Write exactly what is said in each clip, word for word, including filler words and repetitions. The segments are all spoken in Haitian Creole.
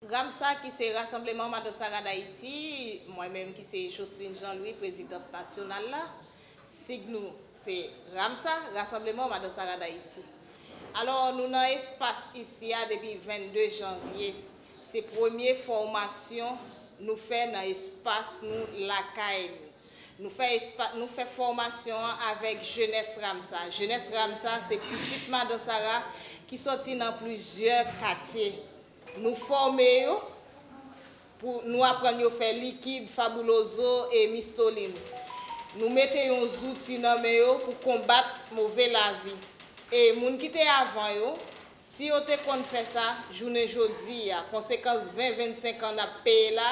RAMSA, ki se Rassemblement Madan Sara Dayiti, mwen menm ki se Jocelyne Jean Louis, prezidant nasyonal la, sig nou se RAMSA, Rassemblement Madan Sara Dayiti. Alò, nou nan espas isi a depi vennde janvye. Se premye fòmasyon nou fè nan espas nou lakay nou. Nou fè espa, nou fè fòmasyon an avèk jenès RAMSA. Jenès RAMSA se pitit Madan Sara ki sòti nan plizyè katye. Nou fòme yo pou nou aprann yo fè likid, fabuloso e mistolin. Nou mete yon zouti nan men yo pou konbat move lavi. E moun ki te avan yo, si yo te konn fè sa, jounen jodi a, konsekans ven, vennsenk an n ap peye la,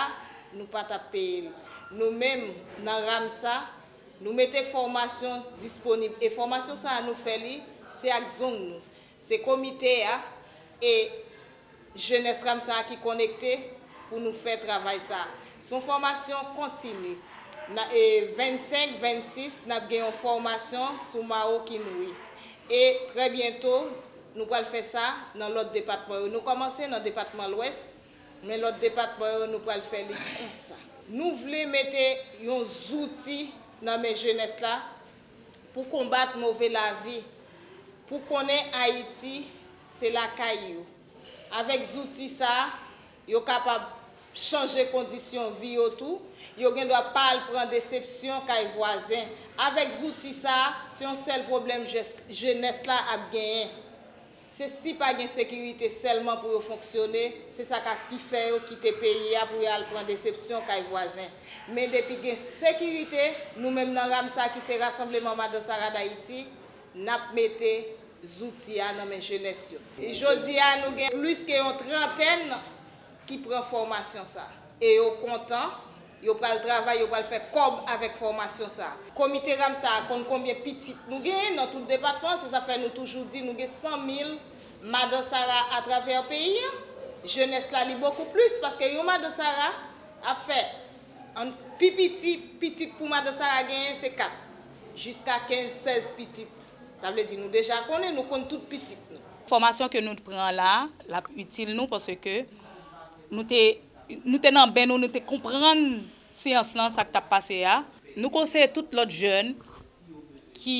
nou pa t ap peye l. Nou menm, nan RAMSA, nou mete fòmasyon disponib. E fòmasyon sa a nou fè li, se ak zong nou. Se komite a e jenès RAMSA ki konekte pou nou fè travay sa. Se yon fòmasyon kontini. Nan, e, vennsenk, vennsis, n ap gen yon fòmasyon sou mawokinri. E trè byento, nou pral fè sa nan lòt depatman yo. Nou kòmanse nan depatman Lwès, men lòt depatman yo, nou pral fè li konsa. Nou vle mete yon zouti nan men jenès la pou konbat move lavi, pou konnen Ayiti se lakay yo. Avèk zouti sa a, yo kapab chanje kondisyon vi yo tou. Yo gen dwa pa al pran desepsyon kay vwazen. Avèk zouti sa a, se yon sèl pwoblèm jès-, jenès la ap genyen. Se si pa gen sekirite sèlman pou yo fonksyone, se sa k ap ki fè yo kite peyi a pou yo al pran desepsyon kay vwazen. Men depi gen sekirite, nou menm nan RAMSA ki se Rassemblement Madan Sara Dayiti, n ap mete zouti a nan men jenès yo. E jodi a, nou gen plis ke yon trantèn ki pran fòmasyon sa. E yo kontan, yo pral travay, yo pral fè kòb avèk fòmasyon sa. Komite RAMSA a konn konbyen pitit nou genyen nan tout depatman, se sa fè nou toujou di nou gen san mil Madan Sara atravè peyi a. Jenès la, li bokou plis, paske yon Madan Sara ap fè, an, pi piti, pitit pou Madan Sara genyen, se kat, jiska kenz, sèz pitit. Sa vle di nou deja konnen, nou konn tout pitit nou. Fòmasyon ke nou pran la, l ap itil nou paske nou te, nou te nan ben nou, nou te konprann seyans lan, sa k t ap pase a. Nou konseye tout lòt jèn ki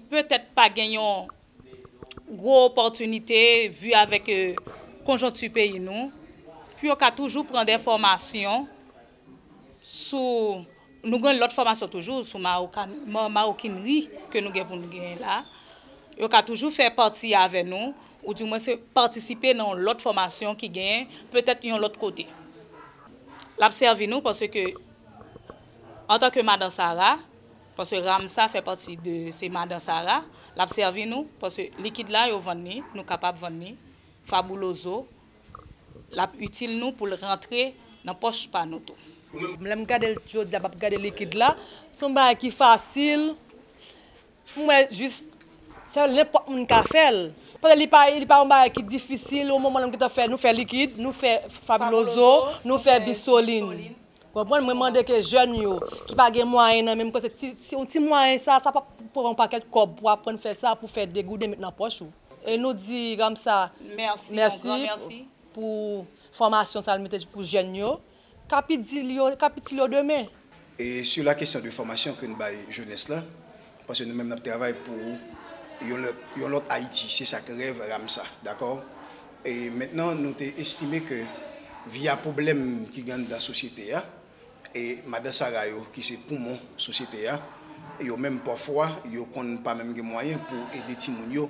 petèt pa gen yon gwo opòtinite, vi avèk, e, konjonkti peyi nou, pou yo ka toujou pran de fòmasyon sou, nou gen lòt fòmasyon toujou sou mawokan-, ma-, mawokinri ke nou gen pou nou genyen la. Yo ka toujou fè pati avè nou, oudimwens patisipe nan yon lòt fòmasyon ki genyen petèt yon lòt kote. L ap sèvi nou paske, antanke Madan Sara, paske RAMSA fè pati de se Madan Sara, l ap sèvi nou paske likid la, yo vann li, nou kapab vann li, fabuloso, l ap itil nou pou l rantre nan pòch pa nou tou. Lè m gade l jodi a, m ap gade likid la, se yon bagay ki fasil. M wè jis, se nenpòt moun ka fè l. Paske li pa, li pa yon bagay ki difisil, yon moman nou gentan fè, nou fè likid, nou fè fabuloso, nou fè bisolin. Konprann? Mwen mande ke jèn yo, ki pa gen mwayen nan men, m panse ti, ti, yon ti mwayen sa, sa p ap pran yon pakèt kòb pou aprann fè sa, pou fè de gouden met nan pòch ou. E nou di RAMSA mèsi, yon gran mèsi pou fòmasyon sa l mete pou jèn yo, k ap itil yo, k ap itil yo demen. Et sur la question de formation ke n bay jenès la, paske nou menm n ap travay pou yon lòt, yon lòt Ayiti, se sa k rèv RAMSA, dakò? E mentnan, nou te estime ke via pwoblèm ki gen anndan sosyete a, e Madan Sara yo, ki se poumon sosyete a, yo menm pafwa, yo konn pa menm gen mwayen pou ede timoun yo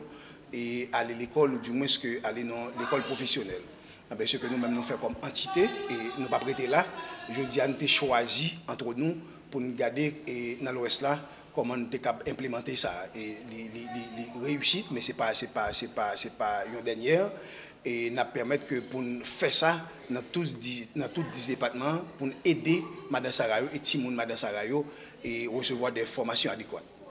e ale lekòl, oudimwens ke ale nan lekòl pwofesyonèl. Anben, se ke nou menm nou fè kòm antite, e nou p ap rete la. Jodi a, nou te chwazi, antre nou, pou n gade, e nan Lwès la, kòman n te kab enplimante sa. E li, li, li, li reyisit, men se pa, se pa, se pa, se pa yon dènyè. E n ap pèmèt ke pou n fè sa nan tout dis, nan tout dis depatman an, pou n ede Madan Sara yo e timoun Madan Sara yo, e resevwa de fòmasyon adekwat.